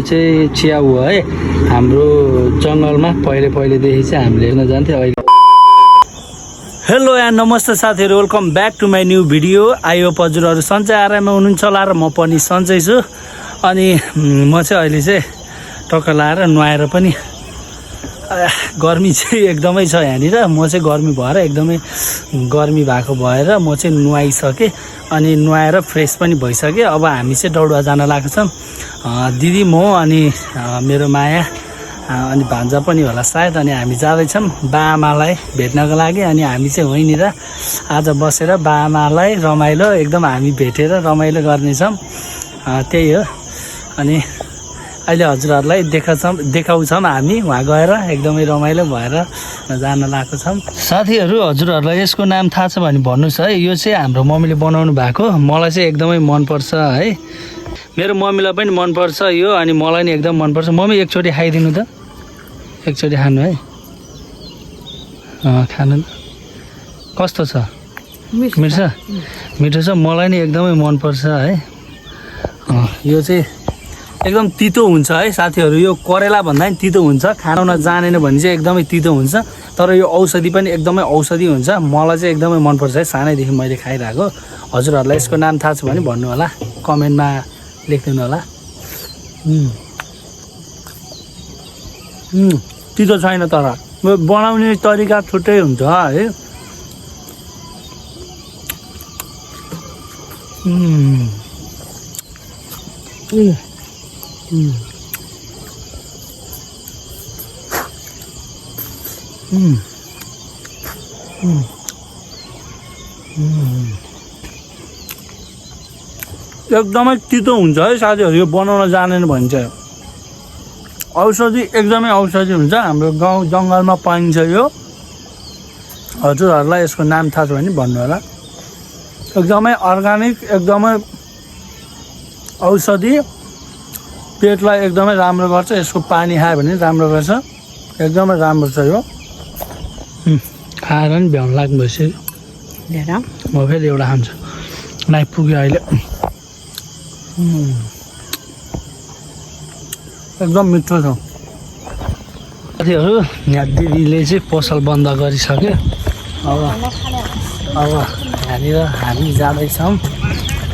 चाहिँ च्याउ हो है हाम्रो जङ्गलमा पहिलेदेखि चाहिँ हामीले हेर्न जान्थ्यो अहिले। हेलो एन्ड नमस्ते साथीहरू, welcome back to my new video. I hope हजुरहरू सन्चै आराममा हुनुहुन्छ होला र म पनि सन्चै छु। अनि म चाहिँ अहिले चाहिँ टक्क लाएर नुहाएर पनि गर्मी चाहिँ एकदमै छ यहाँनिर। म चाहिँ गर्मी भएर एकदमै गर्मी भएको भएर म चाहिँ नुहाइसकेँ अनि नुहाएर फ्रेस पनि भइसकेँ। अब हामी चाहिँ दौडुवा जान लागेको छौँ, दिदी म अनि मेरो माया अनि भान्जा पनि होला सायद। अनि हामी जाँदैछौँ बाआमालाई भेट्नको लागि। अनि हामी चाहिँ वहीँनिर आज बसेर बाआमालाई रमाइलो एकदम हामी भेटेर रमाइलो गर्नेछौँ, त्यही हो। अनि अहिले हजुरहरूलाई देखाउँछौँ हामी वहाँ गएर एकदमै रमाइलो भएर जान लागेको छौँ। साथीहरू हजुरहरूलाई यसको नाम थाहा छ भने भन्नुहोस् है। यो चाहिँ हाम्रो मम्मीले बनाउनु भएको, मलाई चाहिँ एकदमै मनपर्छ है। मेरो मम्मीलाई पनि मनपर्छ यो अनि मलाई नि एकदम मनपर्छ। मम्मी एकचोटि खाइदिनु त, एकचोटि खानु है, खानु कस्तो छ? मिठो छ। मलाई नि एकदमै मनपर्छ है। यो चाहिँ एकदम तितो हुन्छ है साथीहरू। यो करेला भन्दा पनि तितो हुन्छ, खान जानेन भने चाहिँ एकदमै तितो हुन्छ। तर यो औषधि पनि एकदमै औषधि हुन्छ। मलाई चाहिँ एकदमै मनपर्छ है, सानैदेखि मैले खाइरहेको। हजुरहरूलाई यसको नाम थाहा छ भने भन्नु होला, कमेन्टमा लेखिदिनु होला। तितो छैन, तर बनाउने तरिका छुट्टै हुन्छ है। एकदमै तितो हुन्छ है साथीहरू। यो बनाउन जानेन भने चाहिँ औषधि, एकदमै औषधि हुन्छ। हाम्रो गाउँ जङ्गलमा पाइन्छ यो। हजुरहरूलाई यसको नाम थाहा छ भने भन्नु होला। एकदमै अर्ग्यानिक, एकदमै औषधि, पेटलाई एकदमै राम्रो गर्छ। यसको पानी खायो भने राम्रो गर्छ, एकदमै राम्रो छ यो। खाएर नि भ्याउनु लाग्नु भइसक्यो। म फेरि एउटा खान्छु, नाइपुग्यो अहिले। एकदम मिठो छ साथीहरू। यहाँ दिदीले चाहिँ पसल बन्द गरिसक्यो। अब यहाँनिर हामी जाँदैछौँ।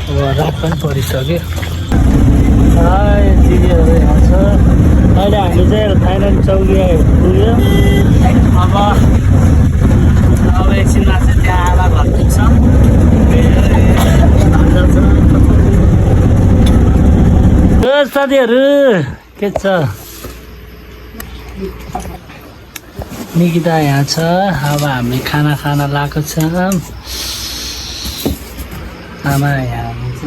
अब रात पनि परिसक्यो। दिदीहरू यहाँ छ। अहिले हामी चाहिँ फाइनल चौकी पुग्यो। अब एकछिनमा चाहिँ त्यहाँ आमा घर पुग्छौँ। साथीहरू के छ? निकिता यहाँ छ। अब हामी खाना खान लागेको छ। आमा यहाँ हुनुहुन्छ,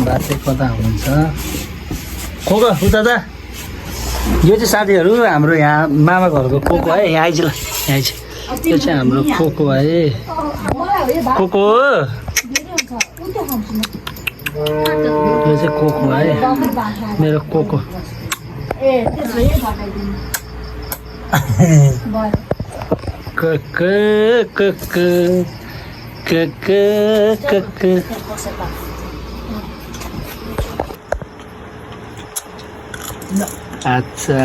बाजे कता हुनुहुन्छ? कोको उता जा। यो चाहिँ साथीहरू हाम्रो यहाँ मामा घरको कोको है। यहाँ आइज ल, यहाँ आइज। यो चाहिँ हाम्रो कोको है। कोको यो चाहिँ कोको है, मेरो कोको। अच्छा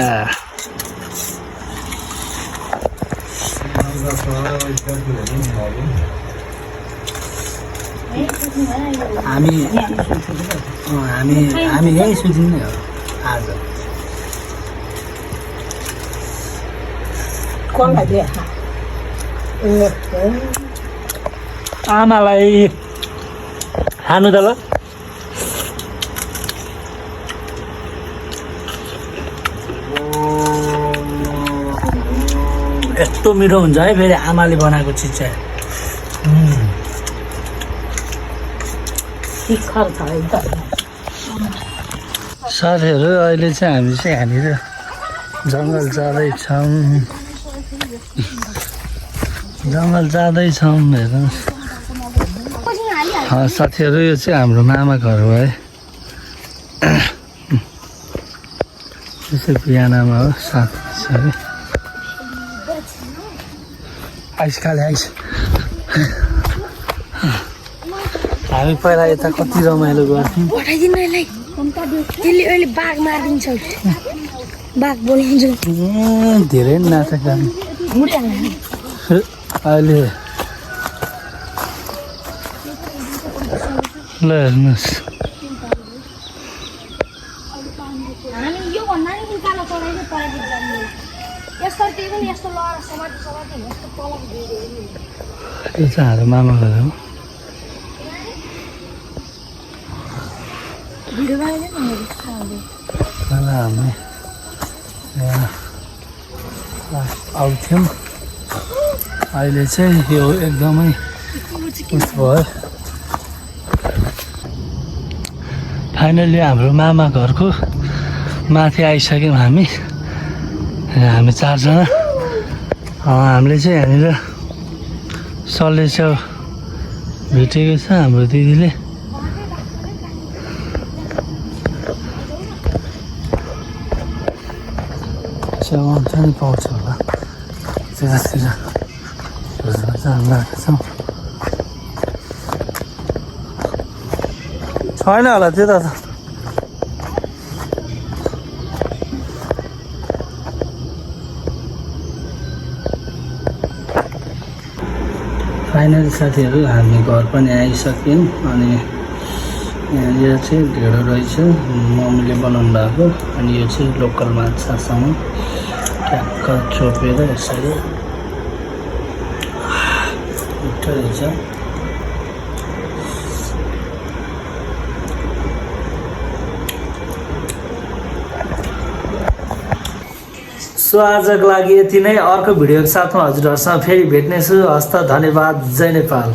हामी यही सुतिने हो आज। आमालाई खानु त ल। यस्तो मिठो हुन्छ है फेरि आमाले बनाएको चिज चाहिँ। साथीहरू अहिले चाहिँ हामी चाहिँ यहाँनिर जङ्गल जाँदैछौँ। हेर्नुहोस् साथीहरू, यो चाहिँ हाम्रो मामा घर हो है। यो चाहिँ बिहानमा हो, साथ छ है। आइस खाले आइस। हामी पहिला यता कति रमाइलो गर्थ्यौँ। त्यसले अहिले बाघ मारिदिन्छ बाघ बोलिन्छ धेरै नाटक गर्ने अहिले ल हेर्नुहोस् हामी योभन्दा नि उकालो चढाइले परेको जन्मियो यस्तो त्यही पनि यस्तो लहर समाति समाति यस्तो तलक दिइदियो यो चाहिँ हाम्रो मामा घर हो भिडियो बनाइदिनु न हामी यहाँ आउँथ्यौँ अहिले चाहिँ यो एकदमै उस भयो फाइनली हाम्रो मामा घरको माथि आइसक्यौँ हामी 4 जना हामीले चाहिँ यहाँनिर सल्लेछेउ भेटेको छ हाम्रो दिदीले आउँछ नि पाउँछ होला त्यतातिर जानु लागेको छौँ छैन होला त्यता त फाइनली साथीहरू हामी घर पनि आइसक्यौँ अनि यहाँनिर चाहिँ ढेँडो रहेछ मम्मीले बनाउनु भएको अनि यो चाहिँ लोकल माछासँग ट्याक्क चोपेर यसरी मिठो रहेछ सो आजको लागि यति नै अर्को भिडियोको साथमा हजुरहरूसँग फेरि भेट्नेछु हस्त धन्यवाद जय नेपाल